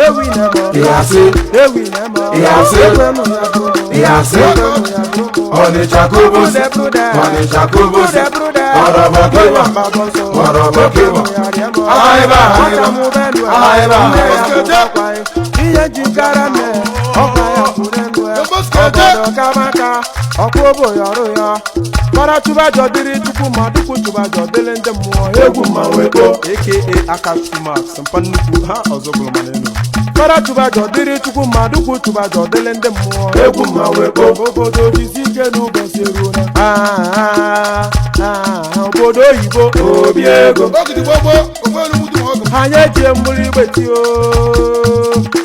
Ewi na-eme. Ịyasị. Ewi na-eme. Ịyasị. Ekwe m ya bụrụ m. Ịyasị. Ekwe m ya bụrụ m. Ọnịcha kobosi, Ọnịcha kobosi, ọrọbọ kịwa, ọrọbọ kịwa. Ahịba, ahịba, ahịba, ahịba. Ihe jikara nne ọkwa ya kwuru elu ya ọgọdọ kamaka ọkwa oboyi ọrụ ya mara chụbajọ dịrị chukwu ma dukwu chụbajọ dịrị ndị mmụọ egwu mmanwụ ekpo Aka Akachumax mpa nnukwu ha ọzọ bụrụ mana elu. Mara chụbajọ dịrị chukwu ma dukwu chụbajọ dịrị ndị mmụọ Egwu mmanwụ ekpo. Obodo jizi ike n'ụbọchị eruola. Ah, ah, ah, obodo oyibo. Obi ego. Anyị ejie mmiri igbeti o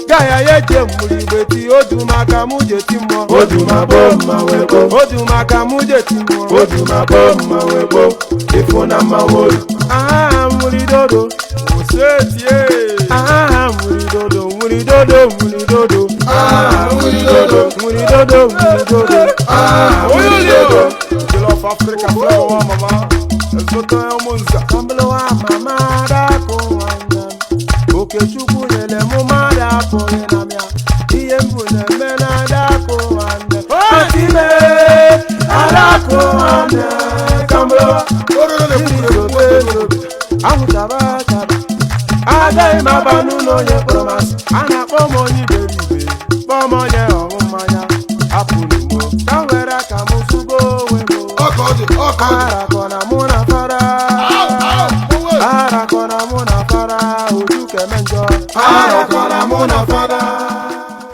gaya ya ejie mmiri igbeti odumaka mụ jeti mmụọ. Odumabo mmanwụ ekpo. Odumaka mụ jeti mmụọ. Odumabo mmanwụ ekpo. Ịfụ na mmanwụ olu. Aha mmiri dodo. Osetie. Aha mmiri dodo, mmiri dodo, mmiri dodo. Ah, mmiri dodo. Mmiri dodo, mmiri dodo. Ah, mmiri dodo. Jollof Africa flavor wa mama. Ezote ụmụnza. Kambụlụwa mama dakụ nwanne m. Okechukwu nyere mụ mmadụ apụghị na m ya. Ihe m bụ na-eme na adakụ nwanne m. Otime adakụ nwanne m. Kambụlụwa anwụchaba chaba. Agaghị m aba n'ụlọ onye kpọrọ m asị. A na-akpọ m onye iberibe, kpọọ m onye ọṅụ mmanya. Apụrụ m ka m were aka m zụgo onwe m. Ara.